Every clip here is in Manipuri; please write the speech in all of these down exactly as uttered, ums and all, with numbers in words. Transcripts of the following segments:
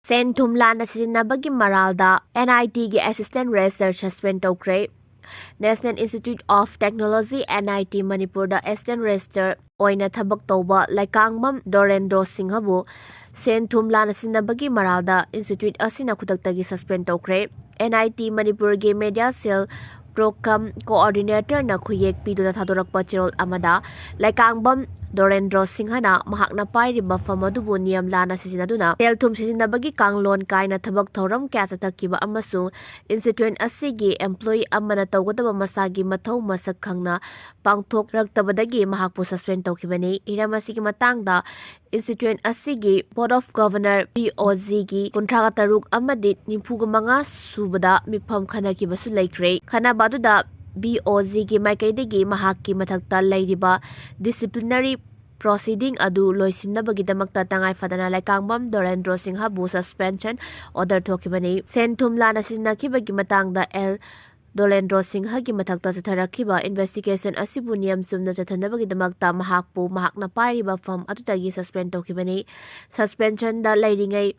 ꯁꯦꯟ ꯊꯨꯝ ꯂꯥꯟꯅ ꯁꯤꯖꯤꯟꯅꯕꯒꯤ ꯃꯔꯥꯜꯗ NITꯒꯤ Assistant Registrar suspend ꯇꯧꯈ꯭ꯔꯦ꯫ National Institute of Technology, NIT ꯃꯅꯤꯄꯨꯔꯗ Assistant Registrar ꯑꯣꯏꯅ ꯊꯕꯛ ꯇꯧꯕ ꯂꯩꯀꯥꯡꯕꯝ ꯗꯣꯔꯦꯟꯗ꯭ꯔꯣ ꯁꯤꯡꯍꯕꯨ ꯁꯦꯟ ꯊꯨꯝ ꯂꯥꯟꯅ ꯁꯤꯖꯤꯟꯅꯕꯒꯤ ꯃꯔꯥꯜꯗ institute ꯑꯁꯤꯅ ꯈꯨꯗꯛꯇꯒꯤ suspend ꯇꯧꯈ꯭ꯔꯦ꯫ NIT ꯃꯅꯤꯄꯨꯔꯒꯤ media cell program coordinatorꯅ ꯈꯨꯌꯦꯛ ꯄꯤꯗꯨꯅ ꯊꯥꯗꯣꯔꯛꯄ ꯆꯦꯔꯣꯜ ꯑꯃꯗ, ꯂꯩꯀꯥꯡꯕꯝ ꯗꯣꯔꯦꯟꯗ꯭ꯔꯣ ꯁꯤꯡꯍꯅ ꯃꯍꯥꯛꯅ ꯄꯥꯏꯔꯤꯕ ꯐꯝ ꯑꯗꯨꯕꯨ ꯅꯤꯌꯝ ꯂꯥꯟꯅ ꯁꯤꯖꯤꯟꯅꯗꯨꯅ ꯁꯦꯜ ꯊꯨꯝ ꯁꯤꯖꯤꯟꯅꯕꯒꯤ ꯀꯥꯡꯂꯣꯟ ꯀꯥꯏꯅ ꯊꯕꯛ ꯊꯧꯔꯝ ꯀꯌꯥ ꯆꯠꯊꯈꯤꯕ ꯑꯃꯁꯨꯡ institute ꯑꯁꯤꯒꯤ employee ꯑꯃꯅ ꯇꯧꯒꯗꯕ ꯃꯁꯥꯒꯤ ꯃꯊꯧ ꯃꯁꯛ ꯈꯪꯅ ꯄꯥꯡꯊꯣꯛꯂꯛꯇꯕꯗꯒꯤ ꯃꯍꯥꯛꯄꯨ suspend ꯇꯧꯈꯤꯕꯅꯤ꯫ ꯍꯤꯔꯝ ꯑꯁꯤꯒꯤ ꯃꯇꯥꯡꯗ institute ꯑꯁꯤꯒꯤ Board of Governor, BOGꯒꯤ ꯀꯨꯟꯊ꯭ꯔꯥꯒ ꯇꯔꯨꯛ ꯑꯃꯗꯤ ꯅꯤꯐꯨꯒ ꯃꯉꯥ ꯁꯨꯕꯗ ꯃꯤꯐꯝ ꯈꯟꯅꯈꯤꯕꯁꯨ ꯂꯩꯈ꯭ꯔꯦ꯫ ꯈꯟꯅꯕ ꯑꯗꯨꯗ BOGꯒꯤ ꯃꯥꯏꯀꯩꯗꯒꯤ ꯃꯍꯥꯛꯀꯤ ꯃꯊꯛꯇ ꯂꯩꯔꯤꯕ disciplinary proceeding ꯑꯗꯨ ꯂꯣꯏꯁꯤꯟꯅꯕꯒꯤꯗꯃꯛꯇ ꯇꯉꯥꯏ ꯐꯗꯅ ꯂꯩꯀꯥꯡꯕꯝ ꯗꯣꯔꯦꯟꯗ꯭ꯔꯣ ꯁꯤꯡꯍꯕꯨ suspension order ꯊꯣꯛꯈꯤꯕꯅꯤ꯫ ꯁꯦꯟ ꯊꯨꯝ ꯂꯥꯟꯅ ꯁꯤꯖꯤꯟꯅꯈꯤꯕꯒꯤ ꯃꯇꯥꯡꯗ ꯑꯦꯜ ꯗꯣꯔꯦꯟꯗ꯭ꯔꯣ ꯁꯤꯡꯍꯒꯤ ꯃꯊꯛꯇ ꯆꯠꯊꯔꯛꯈꯤꯕ investigation ꯑꯁꯤꯕꯨ ꯅꯤꯌꯝ ꯆꯨꯝꯅ ꯆꯠꯊꯅꯕꯒꯤꯗꯃꯛꯇ ꯃꯍꯥꯛꯄꯨ ꯃꯍꯥꯛꯅ ꯄꯥꯏꯔꯤꯕ ꯐꯝ ꯑꯗꯨꯗꯒꯤ suspend ꯇꯧꯈꯤꯕꯅꯤ꯫ Suspensionꯗ ꯂꯩꯔꯤꯉꯩ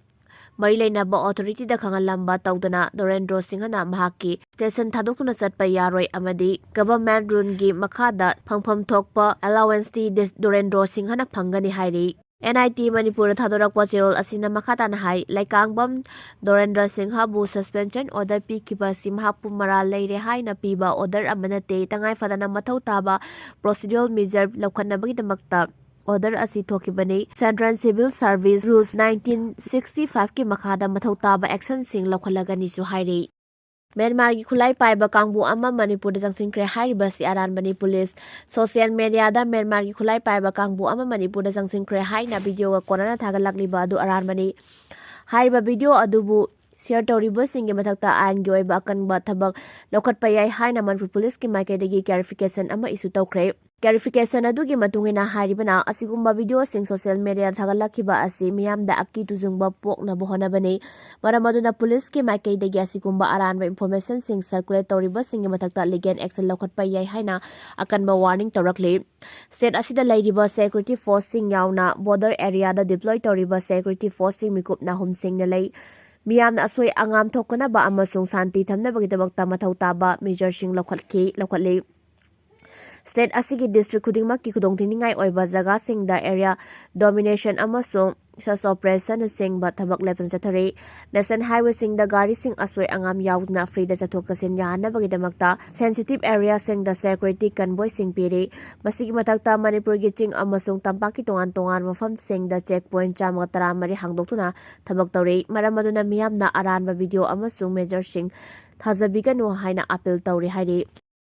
ꯃꯔꯤ ꯂꯩꯅꯕ authorityꯗ ꯈꯪꯍꯜꯂꯝꯕ ꯇꯧꯗꯅ ꯗꯣꯔꯦꯟꯗ꯭ꯔꯣ ꯁꯤꯡꯍꯅ ꯃꯍꯥꯛꯀꯤ station ꯊꯥꯗꯣꯛꯇꯨꯅ ꯆꯠꯄ ꯌꯥꯔꯣꯏ ꯑꯃꯗꯤ government ruleꯒꯤ ꯃꯈꯥꯗ ꯐꯪꯐꯝ ꯊꯣꯛꯄ allowanceꯇꯤ ꯗꯣꯔꯦꯟꯗ꯭ꯔꯣ ꯁꯤꯡꯍꯅ ꯐꯪꯒꯅꯤ ꯍꯥꯏꯔꯤ꯫ NIT ꯃꯅꯤꯄꯨꯔꯗ ꯊꯥꯗꯣꯔꯛꯄ ꯆꯦꯔꯣꯜ ꯑꯁꯤꯅ ꯃꯈꯥ ꯇꯥꯅ ꯍꯥꯏ, ꯂꯩꯀꯥꯡꯕꯝ ꯗꯣꯔꯦꯟꯗ꯭ꯔ ꯁꯤꯡꯍꯕꯨ suspension order ꯄꯤꯈꯤꯕ ꯑꯁꯤ ꯃꯍꯥꯛꯄꯨ ꯃꯔꯥꯜ ꯂꯩꯔꯦ ꯍꯥꯏꯅ ꯄꯤꯕ order ꯑꯃ ꯅꯠꯇꯦ, ꯇꯉꯥꯏ ꯐꯗꯅ ꯃꯊꯧ ꯇꯥꯕ procedural measure ꯂꯧꯈꯠꯅꯕꯒꯤꯗꯃꯛꯇ order ꯑꯁꯤ ꯊꯣꯛꯈꯤꯕꯅꯤ꯫ Central Civil Service Rules nineteen sixty fiveꯀꯤ ꯃꯈꯥꯗ ꯃꯊꯧ ꯇꯥꯕ actionꯁꯤꯡ ꯂꯧꯈꯠꯂꯒꯅꯤꯁꯨ ꯍꯥꯏꯔꯤ꯫ ꯃ꯭ꯌꯥꯟꯃꯥꯔꯒꯤ ꯈꯨꯠꯂꯥꯏ ꯄꯥꯏꯕ ꯀꯥꯡꯕꯨ ꯑꯃ ꯃꯅꯤꯄꯨꯔꯗ ꯆꯪꯁꯤꯟꯈ꯭ꯔꯦ ꯍꯥꯏꯔꯤꯕꯁꯤ ꯑꯔꯥꯟꯕꯅꯤ꯫ ꯄꯨꯂꯤꯁ social mediaꯗ ꯃ꯭ꯌꯥꯟꯃꯥꯔꯒꯤ ꯈꯨꯠꯂꯥꯏ ꯄꯥꯏꯕ ꯀꯥꯡꯕꯨ ꯑꯃ ꯃꯅꯤꯄꯨꯔꯗ ꯆꯪꯁꯤꯟꯈ꯭ꯔꯦ ꯍꯥꯏꯅ videoꯒ ꯀꯣꯟꯅꯅ ꯊꯥꯒꯠꯂꯛꯂꯤꯕ ꯑꯗꯨ ꯑꯔꯥꯟꯕꯅꯤ꯫ ꯍꯥꯏꯔꯤꯕ video ꯑꯗꯨꯕꯨ share ꯇꯧꯔꯤꯕꯁꯤꯡꯒꯤ ꯃꯊꯛꯇ ꯑꯥꯏꯟꯒꯤ ꯑꯣꯏꯕ ꯑꯀꯟꯕ ꯊꯕꯛ ꯂꯧꯈꯠꯄ ꯌꯥꯏ ꯍꯥꯏꯅ ꯃꯅꯤꯄꯨꯔ ꯄꯨꯂꯤꯁꯀꯤ ꯃꯥꯏꯀꯩꯗꯒꯤ clarification ꯑꯃ issue ꯇꯧꯈ꯭ꯔꯦ꯫ Clarification ꯑꯗꯨꯒꯤ ꯃꯇꯨꯡ ꯏꯟꯅ ꯍꯥꯏꯔꯤꯕꯅ, ꯑꯁꯤꯒꯨꯝꯕ videoꯁꯤꯡ social mediaꯗ ꯊꯥꯒꯠꯂꯛꯈꯤꯕ ꯑꯁꯤ ꯃꯤꯌꯥꯝꯗ ꯑꯀꯤ ꯇꯨꯖꯨꯡꯕ ꯄꯣꯛꯅꯕ ꯍꯣꯠꯅꯕꯅꯤ꯫ ꯃꯔꯝ ꯑꯗꯨꯅ policeꯀꯤ ꯃꯥꯏꯀꯩꯗꯒꯤ ꯑꯁꯤꯒꯨꯝꯕ ꯑꯔꯥꯟꯕ informationꯁꯤꯡ circulate ꯇꯧꯔꯤꯕꯁꯤꯡꯒꯤ ꯃꯊꯛꯇ legal action ꯂꯧꯈꯠꯄ ꯌꯥꯏ ꯍꯥꯏꯅ ꯑꯀꯟꯕ warning ꯇꯧꯔꯛꯂꯤ꯫ State ꯑꯁꯤꯗ ꯂꯩꯔꯤꯕ security forceꯁꯤꯡ ꯌꯥꯎꯅ border areaꯗ deploy ꯇꯧꯔꯤꯕ security forceꯁꯤꯡ ꯃꯤꯀꯨꯞꯅ ꯍꯨꯝꯁꯦꯡꯅ ꯂꯩ꯫ ꯃꯤꯌꯥꯝꯅ ꯑꯁꯣꯏ ꯑꯉꯥꯝ ꯊꯣꯛꯇꯅꯕ ꯑꯃꯁꯨꯡ ꯁꯥꯟꯇꯤ ꯊꯝꯅꯕꯒꯤꯗꯃꯛꯇ ꯃꯊꯧ ꯇꯥꯕ measureꯁꯤꯡ ꯂꯧꯈꯠꯈꯤ, ꯂꯧꯈꯠꯂꯤ꯫ State ꯑꯁꯤꯒꯤ district ꯈꯨꯗꯤꯡꯃꯛꯀꯤ ꯈꯨꯗꯣꯡꯊꯤꯅꯤꯡꯉꯥꯏ ꯑꯣꯏꯕ ꯖꯒꯥꯁꯤꯡꯗ area domination ꯑꯃꯁꯨꯡ search operationꯅꯆꯤꯡꯕ ꯊꯕꯛ ꯂꯦꯞꯇꯅ ꯆꯠꯊꯔꯤ꯫ National highwayꯁꯤꯡꯗ ꯒꯥꯔꯤꯁꯤꯡ ꯑꯁꯣꯏ ꯑꯉꯥꯝ ꯌꯥꯎꯗꯅ freeꯗ ꯆꯠꯊꯣꯛ ꯆꯠꯁꯤꯟ ꯌꯥꯍꯟꯅꯕꯒꯤꯗꯃꯛꯇ sensitive areaꯁꯤꯡꯗ security convoyꯁꯤꯡ ꯄꯤꯔꯤ꯫ ꯃꯁꯤꯒꯤ ꯃꯊꯛꯇ ꯃꯅꯤꯄꯨꯔꯒꯤ ꯆꯤꯡ ꯑꯃꯁꯨꯡ ꯇꯝꯄꯥꯛꯀꯤ ꯇꯣꯉꯥꯟ ꯇꯣꯉꯥꯟꯕ ꯃꯐꯝꯁꯤꯡꯗ checkpoint ꯆꯥꯝꯃꯒ ꯇꯔꯥꯃꯔꯤ ꯍꯥꯡꯗꯣꯛꯇꯨꯅ ꯊꯕꯛ ꯇꯧꯔꯤ꯫ ꯃꯔꯝ ꯑꯗꯨꯅ ꯃꯤꯌꯥꯝꯅ ꯑꯔꯥꯟꯕ video ꯑꯃꯁꯨꯡ measureꯁꯤꯡ ꯊꯥꯖꯕꯤꯒꯅꯨ ꯍꯥꯏꯅ appeal ꯇꯧꯔꯤ ꯍꯥꯏꯔꯤ꯫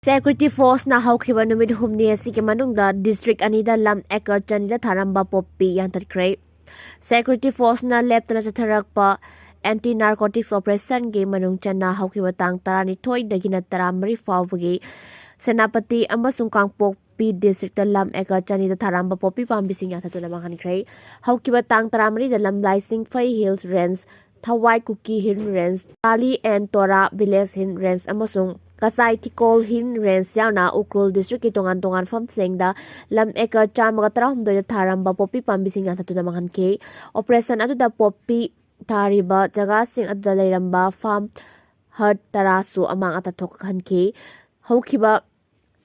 Security forceꯅ ꯍꯧꯈꯤꯕ ꯅꯨꯃꯤꯠ ꯍꯨꯝꯅꯤ ꯑꯁꯤꯒꯤ ꯃꯅꯨꯡꯗ district ꯑꯅꯤꯗ ꯂꯝ acre ꯆꯅꯤꯗ ꯊꯥꯔꯝꯕ poppy ꯌꯥꯟꯊꯠꯈ꯭ꯔꯦ꯫ Security forceꯅ ꯂꯦꯞꯇꯅ ꯆꯠꯊꯔꯛꯄ anti narcotics operationꯒꯤ ꯃꯅꯨꯡ ꯆꯟꯅ ꯍꯧꯈꯤꯕ ꯇꯥꯡ ꯇꯔꯥꯅꯤꯊꯣꯏꯗꯒꯤꯅ ꯇꯔꯥꯃꯔꯤ ꯐꯥꯎꯕꯒꯤ ꯁꯦꯅꯥꯄꯇꯤ ꯑꯃꯁꯨꯡ ꯀꯥꯡꯄꯣꯛꯄꯤ districtꯇ ꯂꯝ acre ꯆꯅꯤꯗ ꯊꯥꯔꯝꯕ poppy ꯄꯥꯝꯕꯤꯁꯤꯡ ꯌꯥꯟꯊꯠꯇꯨꯅ ꯃꯥꯡꯍꯟꯈ꯭ꯔꯦ꯫ ꯍꯧꯈꯤꯕ ꯇꯥꯡ ꯇꯔꯥꯃꯔꯤꯗ ꯂꯝꯂꯥꯏ ꯁꯤꯡꯐꯩ Hills Range, ꯊꯋꯥꯏ ꯀꯨꯀꯤ Hill Range, ꯇꯥꯂꯤ and ꯇꯣꯔꯥ Village Hill Range ꯑꯃꯁꯨꯡ ꯀꯆꯥꯏ ꯊꯤꯀꯣꯜ Hill Range ꯌꯥꯎꯅ ꯎꯈ꯭ꯔꯨꯜ districtꯀꯤ ꯇꯣꯉꯥꯟ ꯇꯣꯉꯥꯟꯕ ꯃꯐꯝꯁꯤꯡꯗ ꯂꯝ acre ꯆꯥꯝꯃꯒ ꯇꯔꯥꯍꯨꯝꯗꯣꯏꯗ ꯊꯥꯔꯝꯕ poppy ꯄꯥꯝꯕꯤꯁꯤꯡ ꯌꯥꯟꯊꯠꯇꯨꯅ ꯃꯥꯡꯍꯟꯈꯤ꯫ Operation ꯑꯗꯨꯗ poppy ꯊꯥꯔꯤꯕ ꯖꯒꯥꯁꯤꯡ ꯑꯗꯨꯗ ꯂꯩꯔꯝꯕ farm hut ꯇꯔꯥꯁꯨ ꯑꯃꯥꯡ ꯑꯇꯥ ꯊꯣꯛꯍꯟꯈꯤ꯫ ꯍꯧꯈꯤꯕ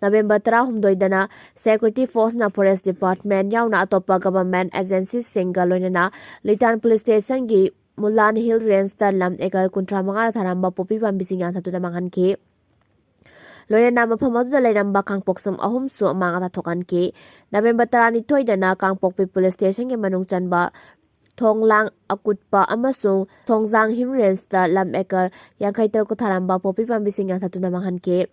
November ꯇꯔꯥꯍꯨꯝꯗꯣꯏꯗꯅ security forceꯅ forest department ꯌꯥꯎꯅ ꯑꯇꯣꯞꯄ government agencyꯁꯤꯡꯒ ꯂꯣꯏꯅꯅ ꯂꯤꯇꯥꯟ police stationꯒꯤ ꯃꯨꯂꯥꯟ Hill Rangeꯇ ꯂꯝ acre ꯀꯨꯟꯊ꯭ꯔꯥ ꯃꯉꯥꯗ ꯊꯥꯔꯝꯕ poppy ꯄꯥꯝꯕꯤꯁꯤꯡ ꯌꯥꯟꯊꯠꯇꯨꯅ ꯃꯥꯡꯍꯟꯈꯤ꯫ ꯂꯣꯏꯅꯅ ꯃꯐꯝ ꯑꯗꯨꯗ ꯂꯩꯔꯝꯕ ꯀꯥꯡꯄꯣꯛꯁꯝ ꯑꯍꯨꯝꯁꯨ ꯑꯃꯥꯡ ꯑꯇꯥ ꯊꯣꯛꯍꯟꯈꯤ꯫ November ꯇꯔꯥꯅꯤꯊꯣꯏꯗꯅ ꯀꯥꯡꯄꯣꯛꯄꯤ police stationꯒꯤ ꯃꯅꯨꯡ ꯆꯟꯕ ꯊꯣꯡꯂꯥꯡ ꯑꯀꯨꯠꯄ ꯑꯃꯁꯨꯡ ꯊꯣꯡꯖꯥꯡ Hill Rangeꯇ ꯂꯝ acre ꯌꯥꯡꯈꯩ ꯇꯔꯨꯛ ꯊꯥꯔꯝꯕ poppy ꯄꯥꯝꯕꯤꯁꯤꯡ ꯌꯥꯟꯊꯠꯇꯨꯅ ꯃꯥꯡꯍꯟꯈꯤ꯫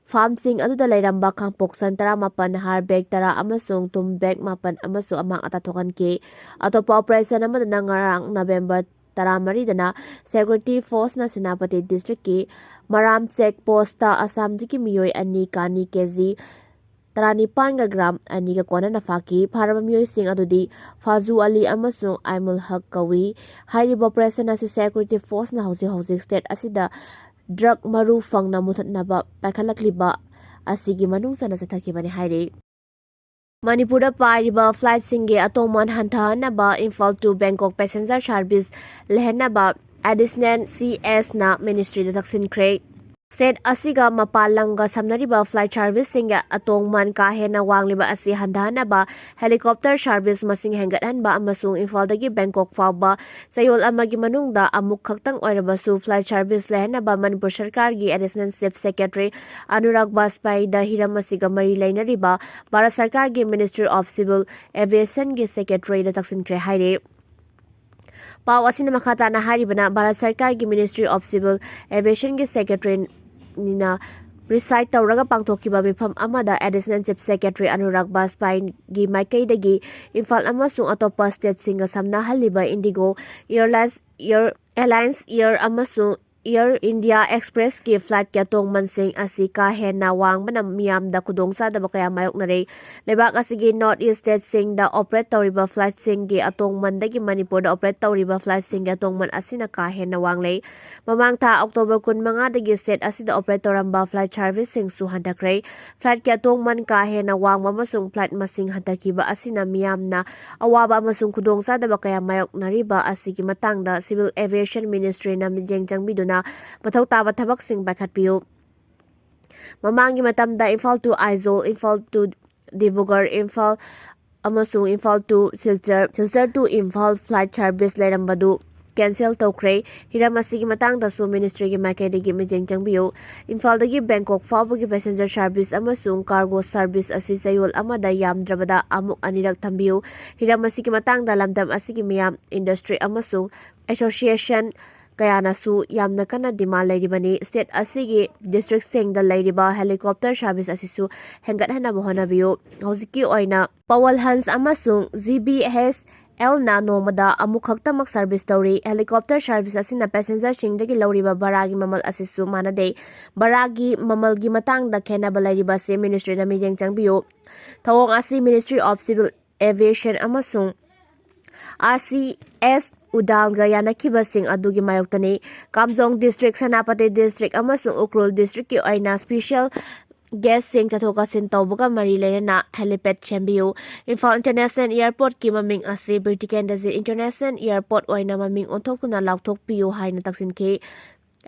Farmꯁꯤꯡ ꯑꯗꯨꯗ ꯂꯩꯔꯝꯕ ꯀꯥꯡꯄꯣꯛꯁꯟ ꯇꯔꯥꯃꯥꯄꯟ, ꯍꯥꯔ bag ꯇꯔꯥ ꯑꯃꯁꯨꯡ ꯊꯨꯝ bag ꯃꯥꯄꯟ ꯑꯃꯁꯨ ꯑꯃꯥꯡ ꯑꯇꯥ ꯊꯣꯛꯍꯟꯈꯤ꯫ ꯑꯇꯣꯞꯄ operation ꯑꯃꯗꯅ ꯉꯔꯥꯡ November ꯇꯔꯥꯃꯔꯤꯗꯅ security forceꯅ ꯁꯦꯅꯥꯄꯇꯤ districtꯀꯤ ꯃꯔꯥꯝ check postꯇ ꯑꯁꯥꯝꯗꯒꯤ ꯃꯤꯑꯣꯏ ꯑꯅꯤ ꯀꯥꯅꯤ KG ꯇꯔꯥꯅꯤꯄꯥꯟꯒ ꯒ꯭ꯔꯥꯝ ꯑꯅꯤꯒ ꯀꯣꯟꯅꯅ ꯐꯥꯈꯤ꯫ ꯐꯥꯔꯕ ꯃꯤꯑꯣꯏꯁꯤꯡ ꯑꯗꯨꯗꯤ ꯐꯥꯖꯨ ꯑꯂꯤ ꯑꯃꯁꯨꯡ ꯑꯥꯏꯃꯨꯜ ꯍꯛ ꯀꯧꯏ꯫ ꯍꯥꯏꯔꯤꯕ operation ꯑꯁꯤ security force ꯅ ꯍꯧꯖꯤꯛ ꯍꯧꯖꯤꯛ state ꯑꯁꯤꯗ drug ꯃꯔꯨ ꯐꯪꯅ ꯃꯨꯊꯠꯅꯕ ꯄꯥꯏꯈꯠꯂꯛꯂꯤꯕ ꯑꯁꯤꯒꯤ ꯃꯅꯨꯡ ꯆꯟꯅ ꯆꯠꯊꯈꯤꯕꯅꯤ ꯍꯥꯏꯔꯤ꯫ ꯃꯅꯤꯄꯨꯔꯗ ꯄꯥꯏꯔꯤꯕ flight ꯁꯤꯡꯒꯤ ꯑꯇꯣꯡꯃꯟ ꯍꯟꯊꯍꯟꯅꯕ Imphal to Bangkok passenger service ꯂꯩꯍꯟꯅꯕ additional C S ꯅ ministry ꯗ ꯇꯛꯁꯤꯟꯈ꯭ꯔꯦ꯫ State ꯑꯁꯤꯒ ꯃꯄꯥꯟ ꯂꯝꯒ ꯁꯝꯅꯔꯤꯕ flight service ꯁꯤꯡꯒꯤ ꯑꯇꯣꯡꯃꯟ ꯀꯥ ꯍꯦꯟꯅ ꯋꯥꯡꯂꯤꯕ ꯑꯁꯤ ꯍꯟꯊꯍꯟꯅꯕ helicopter service ꯃꯁꯤꯡ ꯍꯦꯟꯒꯠꯍꯟꯕ ꯑꯃꯁꯨꯡ ꯏꯝꯐꯥꯜꯗꯒꯤ ꯕꯦꯡꯀꯣꯛ ꯐꯥꯎꯕ ꯆꯌꯣꯜ ꯑꯃꯒꯤ ꯃꯅꯨꯡꯗ ꯑꯃꯨꯛ ꯈꯛꯇꯪ ꯑꯣꯏꯔꯕꯁꯨ flight service ꯂꯩꯍꯟꯅꯕ ꯃꯅꯤꯄꯨꯔ ꯁꯔꯀꯥꯔꯒꯤ additional chief secretary ꯑꯅꯨꯔꯥꯒ ꯕꯥꯖꯄꯥꯏꯗ ꯍꯤꯔꯝ ꯑꯁꯤꯒ ꯃꯔꯤ ꯂꯩꯅꯔꯤꯕ ꯚꯥꯔꯠ ꯁꯔꯀꯥꯔꯒꯤ Ministry of Civil Aviation ꯒꯤ secretary ꯗ ꯇꯛꯁꯤꯟꯈ꯭ꯔꯦ ꯍꯥꯏꯔꯤ꯫ ꯄꯥꯎ ꯑꯁꯤꯅ ꯃꯈꯥ ꯇꯥꯅ ꯍꯥꯏꯔꯤꯕꯅ, ꯚꯥꯔꯠ ꯁꯔꯀꯥꯔꯒꯤ Ministry of Civil Aviation ꯒꯤ secretary ꯅꯤꯅ preside ꯇꯧꯔꯒ ꯄꯥꯡꯊꯣꯛꯈꯤꯕ ꯃꯤꯐꯝ ꯑꯃꯗ additional chief secretary ꯑꯅꯨꯔꯥꯒ ꯕꯥꯖꯄꯥꯏꯒꯤ ꯃꯥꯏꯀꯩꯗꯒꯤ ꯏꯝꯐꯥꯜ ꯑꯃꯁꯨꯡ ꯑꯇꯣꯞꯄ state ꯁꯤꯡꯒ ꯁꯝꯅꯍꯜꯂꯤꯕ IndiGo Airlines, Air, Alliance Air ꯑꯃꯁꯨꯡ Air India Express ꯀꯤ flight ꯀꯤ ꯑꯇꯣꯡꯃꯟꯁꯤꯡ ꯑꯁꯤ ꯀꯥ ꯍꯦꯟꯅ ꯋꯥꯡꯕꯅ ꯃꯤꯌꯥꯝꯗ ꯈꯨꯗꯣꯡꯆꯥꯗꯕ ꯀꯌꯥ ꯃꯥꯌꯣꯛꯅꯔꯦ꯫ ꯂꯩꯕꯥꯛ ꯑꯁꯤꯒꯤ North East state ꯁꯤꯡꯗ operate ꯇꯧꯔꯤꯕ flight ꯁꯤꯡꯒꯤ ꯑꯇꯣꯡꯃꯟꯗꯒꯤ ꯃꯅꯤꯄꯨꯔꯗ operate ꯇꯧꯔꯤꯕ flight ꯁꯤꯡꯒꯤ ꯑꯇꯣꯡꯃꯟ ꯑꯁꯤꯅ ꯀꯥ ꯍꯦꯟꯅ ꯋꯥꯡꯂꯦ꯫ ꯃꯃꯥꯡ ꯊꯥ October ꯀꯨꯟꯃꯉꯥꯗꯒꯤ state ꯑꯁꯤꯗ operate ꯇꯧꯔꯝꯕ flight service ꯁꯤꯡꯁꯨ ꯍꯟꯊꯈ꯭ꯔꯦ꯫ Flight ꯀꯤ ꯑꯇꯣꯡꯃꯟ ꯀꯥ ꯍꯦꯟꯅ ꯋꯥꯡꯕ ꯑꯃꯁꯨꯡ flight ꯃꯁꯤꯡ ꯍꯟꯊꯈꯤꯕ ꯑꯁꯤꯅ ꯃꯤꯌꯥꯝꯅ ꯑꯋꯥꯕ ꯑꯃꯁꯨꯡ ꯈꯨꯗꯣꯡꯆꯥꯗꯕ ꯀꯌꯥ ꯃꯥꯌꯣꯛꯅꯔꯤꯕ ꯑꯁꯤꯒꯤ ꯃꯇꯥꯡꯗ Civil Aviation Ministry ꯅ ꯃꯤꯠꯌꯦꯡ ꯆꯪꯕꯤꯗꯨꯅ ꯃꯊꯧ ꯇꯥꯕ ꯊꯕꯛꯁꯤꯡ ꯄꯥꯏꯈꯠꯄꯤꯌꯨ꯫ ꯃꯃꯥꯡꯒꯤ ꯃꯇꯝꯗ Imphal to Aizawl, Imphal to Dibrugarh, Imphal ꯑꯃꯁꯨꯡ Imphal to Silchar, Silchar to Imphal flight service ꯂꯩꯔꯝꯕꯗꯨ cancel ꯇꯧꯈ꯭ꯔꯦ꯫ ꯍꯤꯔꯝ ꯑꯁꯤꯒꯤ ꯃꯇꯥꯡꯗꯁꯨ ministry ꯒꯤ ꯃꯥꯏꯀꯩꯗꯒꯤ ꯃꯤꯠꯌꯦꯡ ꯆꯪꯕꯤꯌꯨ꯫ ꯏꯝꯐꯥꯜꯗꯒꯤ ꯕꯦꯡꯀꯣꯛ ꯐꯥꯎꯕꯒꯤ passenger service ꯑꯃꯁꯨꯡ cargo service ꯑꯁꯤ ꯆꯌꯣꯜ ꯑꯃꯗ ꯌꯥꯝꯗ꯭ꯔꯕꯗ ꯑꯃꯨꯛ ꯑꯅꯤꯔꯛ ꯊꯝꯕꯤꯌꯨ꯫ ꯍꯤꯔꯝ ꯑꯁꯤꯒꯤ ꯃꯇꯥꯡꯗ ꯂꯝꯗꯝ ꯑꯁꯤꯒꯤ ꯃꯤꯌꯥꯝ, industry ꯑꯃꯁꯨꯡ association ꯀꯌꯥꯅꯁꯨ ꯌꯥꯝꯅ ꯀꯟꯅ demand ꯂꯩꯔꯤꯕꯅꯤ꯫ State ꯑꯁꯤꯒꯤ district ꯁꯤꯡꯗ ꯂꯩꯔꯤꯕ helicopter service ꯑꯁꯤꯁꯨ ꯍꯦꯟꯒꯠꯍꯟꯅꯕ ꯍꯣꯠꯅꯕꯤꯌꯨ꯫ ꯍꯧꯖꯤꯛꯀꯤ ꯑꯣꯏꯅ Pawan Hans ꯑꯃꯁꯨꯡ G B H ꯑꯦꯜꯅ ꯅꯣꯡꯃꯗ ꯑꯃꯨꯛꯈꯛꯇꯃꯛ ꯁꯔꯚꯤꯁ ꯇꯧꯔꯤ꯫ ꯍꯦꯂꯤꯀꯣꯞꯇꯔ ꯁꯔꯚꯤꯁ ꯑꯁꯤꯅ ꯄꯦꯁꯦꯟꯖꯔꯁꯤꯡꯗꯒꯤ ꯂꯧꯔꯤꯕ ꯚꯔꯥꯒꯤ ꯃꯃꯜ ꯑꯁꯤꯁꯨ ꯃꯥꯟꯅꯗꯦ꯫ ꯚꯔꯥꯒꯤ ꯃꯃꯜꯒꯤ ꯃꯇꯥꯡꯗ ꯈꯦꯠꯅꯕ ꯂꯩꯔꯤꯕ ꯑꯁꯤ ꯃꯤꯅꯤꯁꯇ꯭ꯔꯤꯅ ꯃꯤꯠꯌꯦꯡ ꯆꯪꯕꯤꯌꯨ꯫ ꯊꯧꯑꯣꯡ ꯑꯁꯤ Ministry of Civil Aviation ꯑꯃꯁꯨꯡ RCS ꯎꯗꯥꯜꯒ ꯌꯥꯅꯈꯤꯕꯁꯤꯡ ꯑꯗꯨꯒꯤ ꯃꯥꯌꯣꯛꯇꯅꯤ꯫ ꯀꯥꯝꯖꯣꯡ ꯗꯤꯁꯇ꯭ꯔꯤꯛ, ꯁꯦꯅꯥꯄꯇꯤ ꯗꯤꯁꯇ꯭ꯔꯤꯛ ꯑꯃꯁꯨꯡ ꯎꯈ꯭ꯔꯨꯜ ꯗꯤꯁꯇ꯭ꯔꯤꯛꯀꯤ ꯑꯣꯏꯅ ꯁ꯭ꯄꯦꯁꯤꯌꯦꯜ ꯒꯦꯁꯁꯤꯡ ꯆꯠꯊꯣꯛ ꯆꯠꯁꯤꯟ ꯇꯧꯕꯒ ꯃꯔꯤ ꯂꯩꯅꯅ ꯍꯦꯂꯤꯄꯦꯗ ꯁꯦꯝꯕꯤꯌꯨ꯫ ꯏꯝꯐꯥꯜ ꯏꯟꯇꯔꯅꯦꯁꯅꯦꯜ ꯑꯦꯌꯔꯄꯣꯔꯠꯀꯤ ꯃꯃꯤꯡ ꯑꯁꯤ ꯕ꯭ꯔꯤꯇꯤꯀꯦꯟꯗꯖꯤꯠ ꯏꯟꯇꯔꯅꯦꯁꯅꯦꯜ ꯑꯦꯌꯔꯄꯣꯔꯠ ꯑꯣꯏꯅ ꯃꯃꯤꯡ ꯑꯣꯟꯊꯣꯛꯇꯨꯅ ꯂꯥꯎꯊꯣꯛꯄꯤꯌꯨ ꯍꯥꯏꯅ ꯇꯛꯁꯤꯟꯈꯤ꯫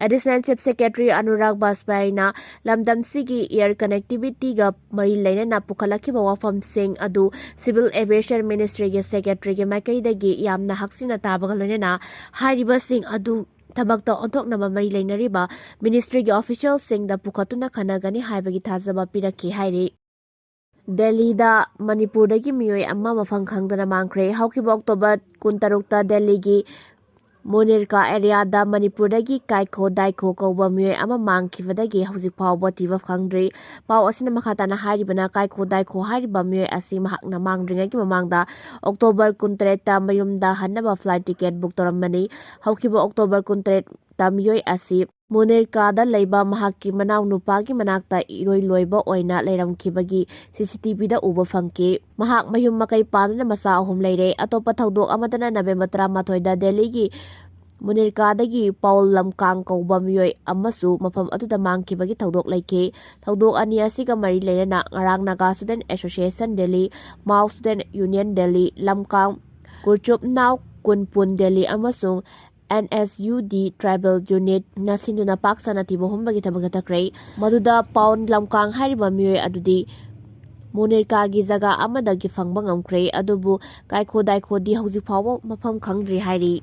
Additional chief secretary Anurag ꯕꯥꯖꯄꯥꯏꯅ ꯂꯝꯗꯝꯁꯤꯒꯤ air ꯀꯅꯦꯛꯇꯤꯚꯤꯇꯤꯒ ꯃꯔꯤ ꯂꯩꯅꯅ ꯄꯨꯈꯠꯂꯛꯈꯤꯕ ꯋꯥꯐꯝꯁꯤꯡ ꯑꯗꯨ ꯁꯤꯚꯤꯜ ꯑꯦꯚꯤꯌꯦꯁꯟ ꯃꯤꯅꯤꯁꯇ꯭ꯔꯤꯒꯤ ꯁꯦꯀ꯭ꯔꯦꯇꯔꯤꯒꯤ ꯃꯥꯏꯀꯩꯗꯒꯤ ꯌꯥꯝꯅ ꯍꯛꯆꯤꯟꯅ ꯇꯥꯕꯒ ꯂꯣꯏꯅꯅ ꯍꯥꯏꯔꯤꯕꯁꯤꯡ ꯑꯗꯨ ꯊꯕꯛꯇ ꯑꯣꯟꯊꯣꯛꯅꯕ ꯃꯔꯤ ꯂꯩꯅꯔꯤꯕ ꯃꯤꯅꯤꯁꯇ꯭ꯔꯤꯒꯤ ꯑꯣꯐꯤꯁꯤꯌꯦꯜꯁꯤꯡꯗ ꯄꯨꯈꯠꯇꯨꯅ ꯈꯟꯅꯒꯅꯤ ꯍꯥꯏꯕꯒꯤ ꯊꯥꯖꯕ ꯄꯤꯔꯛꯈꯤ ꯍꯥꯏꯔꯤ꯫ ꯗꯦꯜꯂꯤꯗ ꯃꯅꯤꯄꯨꯔꯗꯒꯤ ꯃꯤꯑꯣꯏ ꯑꯃ ꯃꯐꯝ ꯈꯪꯗꯅ ꯃꯥꯡꯈ꯭ꯔꯦ꯫ ꯍꯧꯈꯤꯕ ꯑꯣꯛꯇꯣꯕꯔ ꯀꯨꯟꯇꯔꯨꯛꯇ ꯗꯦꯜꯂꯤꯒꯤ ꯃꯨꯅꯤꯔꯀꯥ ꯑꯦꯔꯤꯌꯥꯗ ꯃꯅꯤꯄꯨꯔꯗꯒꯤ ꯀꯥꯏꯈꯣ ꯗꯥꯏꯈꯣ ꯀꯧꯕ ꯃꯤꯑꯣꯏ ꯑꯃ ꯃꯥꯡꯈꯤꯕꯗꯒꯤ ꯍꯧꯖꯤꯛ ꯐꯥꯎꯕ ꯊꯤꯕ ꯐꯪꯗ꯭ꯔꯤ꯫ ꯄꯥꯎ ꯑꯁꯤꯅ ꯃꯈꯥ ꯇꯥꯅ ꯍꯥꯏꯔꯤꯕꯅ, ꯀꯥꯏꯈꯣ ꯗꯥꯏꯈꯣ ꯍꯥꯏꯔꯤꯕ ꯃꯤꯑꯣꯏ ꯑꯁꯤ ꯃꯍꯥꯛꯅ ꯃꯥꯡꯗ꯭ꯔꯤꯉꯩꯒꯤ ꯃꯃꯥꯡꯗ ꯑꯣꯛꯇꯣꯕꯔ ꯀꯨꯟꯇꯔꯦꯠꯇ ꯃꯌꯨꯝꯗ ꯍꯟꯅꯕ ꯐ꯭ꯂꯥꯏꯠ ꯇꯤꯀꯦꯠ ꯕꯨꯛ ꯇꯧꯔꯝꯕꯅꯤ꯫ ꯍꯧꯈꯤꯕ ꯑꯣꯛꯇꯣꯕꯔ ꯀꯨꯟꯇꯔꯦꯠꯇ ꯃꯤꯑꯣꯏ ꯑꯁꯤ ꯃꯣꯅꯤꯔꯀꯥꯗ ꯂꯩꯕ ꯃꯍꯥꯛꯀꯤ ꯃꯅꯥꯎ ꯅꯨꯄꯥꯒꯤ ꯃꯅꯥꯛꯇ ꯏꯔꯣꯏ ꯂꯣꯏꯕ ꯑꯣꯏꯅ ꯂꯩꯔꯝꯈꯤꯕꯒꯤ CCTVꯗ ꯎꯕ ꯐꯪꯈꯤ꯫ ꯃꯍꯥꯛ ꯃꯌꯨꯝ ꯃꯀꯩ ꯄꯥꯟꯗꯨꯅ ꯃꯆꯥ ꯑꯍꯨꯝ ꯂꯩꯔꯦ꯫ ꯑꯇꯣꯞꯄ ꯊꯧꯗꯣꯛ ꯑꯃꯗꯅ ꯅꯕꯦꯝꯕꯔ ꯇꯔꯥꯃꯥꯊꯣꯏꯗ ꯗꯦꯜꯂꯤꯒꯤ ꯃꯨꯅꯤꯔꯀꯥꯗꯒꯤ ꯄꯥꯎꯜ ꯂꯝꯀꯥꯡ ꯀꯧꯕ ꯃꯤꯑꯣꯏ ꯑꯃꯁꯨ ꯃꯐꯝ ꯑꯗꯨꯗ ꯃꯥꯡꯈꯤꯕꯒꯤ ꯊꯧꯗꯣꯛ ꯂꯩꯈꯤ꯫ ꯊꯧꯗꯣꯛ ꯑꯅꯤ ꯑꯁꯤꯒ ꯃꯔꯤ ꯂꯩꯅꯅ ꯉꯔꯥꯡ ꯅꯥꯒꯥ ꯁ꯭ꯇꯨꯗꯦꯟꯠ ꯑꯦꯁꯣꯁꯤꯌꯦꯁꯟ ꯗꯦꯜꯂꯤ, ꯃꯥꯎ ꯁ꯭ꯇꯨꯗꯦꯟꯠ ꯌꯨꯅꯤꯌꯟ ꯗꯦꯜꯂꯤ, ꯂꯝꯀꯥꯡ ꯀꯨꯔꯆꯨꯞ ꯅꯥꯎ ꯀꯨꯟꯄꯨꯟ ꯗꯦꯜꯂꯤ ꯑꯃꯁꯨꯡ NSUD ꯇ꯭ꯔꯥꯏꯕꯦꯜ ꯌꯨꯅꯤꯠꯅ ꯁꯤꯟꯗꯨꯅ ꯄꯥꯛ ꯁꯟꯅ ꯊꯤꯕ ꯍꯨꯝꯕꯒꯤ ꯊꯕꯛ ꯆꯠꯊꯈ꯭ꯔꯦ꯫ ꯃꯗꯨꯗ ꯄꯥꯎꯟ ꯂꯝꯀꯥꯡ ꯍꯥꯏꯔꯤꯕ ꯃꯤꯑꯣꯏ ꯑꯗꯨꯗꯤ ꯃꯣꯅꯤꯔꯀꯥꯒꯤ ꯖꯒꯥ ꯑꯃꯗꯒꯤ ꯐꯪꯕ ꯉꯝꯈ꯭ꯔꯦ꯫ ꯑꯗꯨꯕꯨ ꯀꯥꯏꯈꯣ ꯗꯥꯏꯈꯣꯗꯤ ꯍꯧꯖꯤꯛ ꯐꯥꯎꯕ ꯃꯐꯝ ꯈꯪꯗ꯭ꯔꯤ ꯍꯥꯏꯔꯤ꯫